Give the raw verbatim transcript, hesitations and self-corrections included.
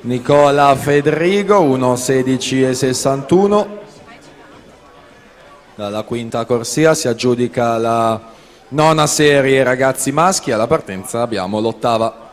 Nicola Fedrigo, uno sedici e sessantuno. Dalla quinta corsia si aggiudica la nona serie ragazzi maschi. Alla partenza abbiamo l'ottava.